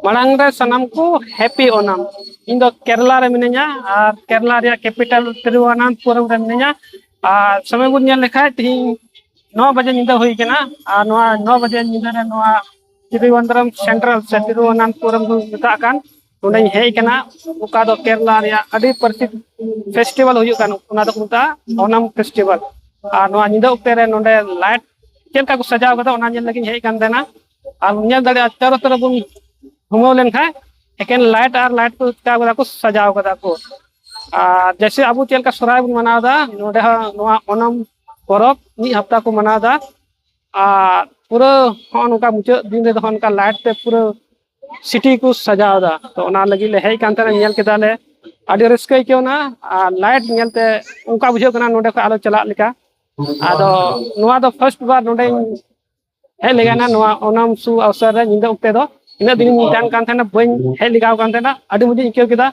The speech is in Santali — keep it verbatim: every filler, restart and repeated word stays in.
ᱢᱟᱲᱟᱝ ᱨᱮ ᱥᱟᱱᱟᱢ ᱠᱚ ᱦᱮᱯᱤ ᱳᱱᱟᱢ᱾ ᱤᱧ ᱫᱚ ᱠᱮᱨᱟᱞᱟ ᱨᱮ ᱢᱤᱱᱟᱹᱧᱟ ᱟᱨ ᱠᱮᱨᱟᱞᱟ ᱨᱮᱭᱟᱜ ᱠᱮᱯᱤᱴᱟᱞ ᱛᱤᱨᱩᱣᱚᱱᱟᱱᱛᱯᱩᱨᱚᱢ ᱨᱮ ᱢᱤᱱᱟᱹᱧᱟ᱾ ᱟᱨ ᱥᱚᱢᱚᱭ ᱵᱚᱱ ᱧᱮᱞ ᱞᱮᱠᱷᱟᱡ ᱛᱮᱦᱮᱧ ᱱᱚ ᱵᱟᱡᱮ ᱧᱤᱫᱟᱹ ᱦᱩᱭ ᱠᱟᱱᱟ᱾ ᱟᱨ ᱱᱚᱣᱟ ᱱᱚ ᱵᱟᱡᱮ ᱧᱤᱫᱟᱹ ᱨᱮ ᱱᱚᱣᱟ ᱛᱤᱨᱩᱵᱚᱱᱛᱚᱯᱩᱨᱚᱢ ᱥᱮᱱᱴᱨᱟᱞ ᱥᱮ ᱛᱤᱨᱩᱣᱚᱱᱟᱱᱛᱯᱩᱨᱚᱢ ᱵᱚᱱ ᱢᱮᱛᱟᱜ ᱠᱟᱱ, ᱱᱚᱸᱰᱮᱧ ᱦᱮᱡ ᱠᱟᱱᱟ᱾ ᱚᱠᱟ ᱫᱚ ᱠᱮᱨᱟᱞᱟ ᱨᱮᱭᱟᱜ ᱟᱹᱰᱤ ᱯᱨᱚᱥᱤᱫᱷ ᱯᱷᱮᱥᱴᱤᱵᱷᱟᱞ ᱦᱩᱭᱩᱜ ᱠᱟᱱ, ᱚᱱᱟ ᱫᱚᱠᱚ ᱢᱮᱛᱟᱜᱼᱟ ᱳᱱᱟᱢ ᱯᱷᱮᱥᱴᱤᱵᱷᱟᱞ᱾ ᱟᱨ ᱱᱚᱣᱟ ᱧᱤᱫᱟᱹ ᱚᱠᱛᱮ ᱨᱮ ᱱᱚᱸᱰᱮ ᱞᱟᱭᱤᱴ ᱪᱮᱫ ᱞᱮᱠᱟ ᱠᱚ ᱥᱟᱡᱟᱣ ᱠᱟᱫᱟ, ᱚᱱᱟ ᱧᱮᱞ ᱞᱟᱹᱜᱤᱫ ᱤᱧ ᱦᱮᱡ ᱠᱟᱱ ᱛᱟᱦᱮᱱᱟ᱾ ᱟᱨ ᱧᱮᱞ ᱫᱟᱲᱮᱭᱟᱜᱼᱟ, ᱪᱟᱨᱚ ᱛᱚᱨᱚᱯ ᱵᱚᱱ ᱜᱷᱩᱢᱟᱹᱣ ᱞᱮᱱᱠᱷᱟᱱ ᱮᱠᱮᱱ ᱞᱟᱭᱤᱴ ᱟᱨ ᱞᱟᱭᱤᱴ ᱠᱚ ᱪᱤᱠᱟᱹ ᱠᱟᱫᱟ ᱠᱚ, ᱥᱟᱡᱟᱣ ᱠᱟᱫᱟ ᱠᱚ᱾ ᱟᱨ ᱡᱮᱭᱥᱮ ᱟᱵᱚ ᱪᱮᱫ ᱞᱮᱠᱟ ᱥᱚᱦᱨᱟᱭ ᱵᱚᱱ ᱢᱟᱱᱟᱣ ᱮᱫᱟ, ᱱᱚᱸᱰᱮ ᱦᱚᱸ ᱱᱚᱣᱟ ᱳᱱᱟᱢ ᱯᱚᱨᱚᱵᱽ ᱢᱤᱫ ᱦᱟᱯᱛᱟ ᱠᱚ ᱢᱟᱱᱟᱣ ᱮᱫᱟ᱾ ᱟᱨ ᱯᱩᱨᱟᱹ ᱦᱚᱸᱜᱼᱚ ᱱᱚᱝᱠᱟ ᱢᱩᱪᱟᱹᱫ ᱫᱤᱱ ᱨᱮᱫᱚ ᱦᱚᱸᱜᱼᱚ ᱱᱚᱝᱠᱟ ᱞᱟᱭᱤᱴ ᱛᱮ ᱯᱩᱨᱟᱹ ᱥᱤᱴᱤ ᱠᱚ ᱥᱟᱡᱟᱣ ᱮᱫᱟ᱾ ᱛᱚ ᱚᱱᱟ ᱞᱟᱹᱜᱤᱫ ᱞᱮ ᱦᱮᱡ ᱠᱟᱱ ᱛᱟᱦᱮᱱᱟ, ᱧᱮᱞ ᱠᱮᱫᱟᱞᱮ, ᱟᱹᱰᱤ ᱨᱟᱹᱥᱠᱟᱹ ᱟᱹᱭᱠᱟᱹᱣ ᱮᱱᱟ᱾ ᱟᱨ ᱞᱟᱭᱤᱴ ᱧᱮᱞᱛᱮ ᱚᱱᱠᱟ ᱵᱩᱡᱷᱟᱹᱜ ᱠᱟᱱᱟ ᱱᱚᱸᱰᱮ ᱠᱷᱚᱱ ᱟᱞᱚ ᱪᱟᱞᱟᱜ ᱞᱮᱠᱟ᱾ ᱟᱫᱚ ᱱᱚᱣᱟ ᱫᱚ ᱯᱷᱟᱥᱴ ᱵᱟᱨ ᱱᱚᱸᱰᱮᱧ ᱦᱮᱡ ᱞᱮᱜᱟ ᱱᱟ, ᱱᱚᱣᱟ ᱳᱱᱟᱢ ᱥᱩ ᱚᱵᱥᱚᱨ ᱨᱮ ᱧᱤᱫᱟᱹ ᱚᱠᱛᱮ ᱫᱚ᱾ ᱤᱱᱟᱹᱜ ᱫᱤᱱᱤᱧ ᱛᱟᱦᱮᱱ ᱠᱟᱱ ᱛᱟᱦᱮᱱᱟ, ᱵᱟᱹᱧ ᱦᱮᱡ ᱞᱮᱜᱟᱣ ᱠᱟᱱ ᱛᱟᱦᱮᱱᱟ᱾ ᱟᱹᱰᱤ ᱢᱚᱡᱽ ᱤᱧ ᱟᱹᱭᱠᱟᱹᱣ ᱠᱮᱫᱟ᱾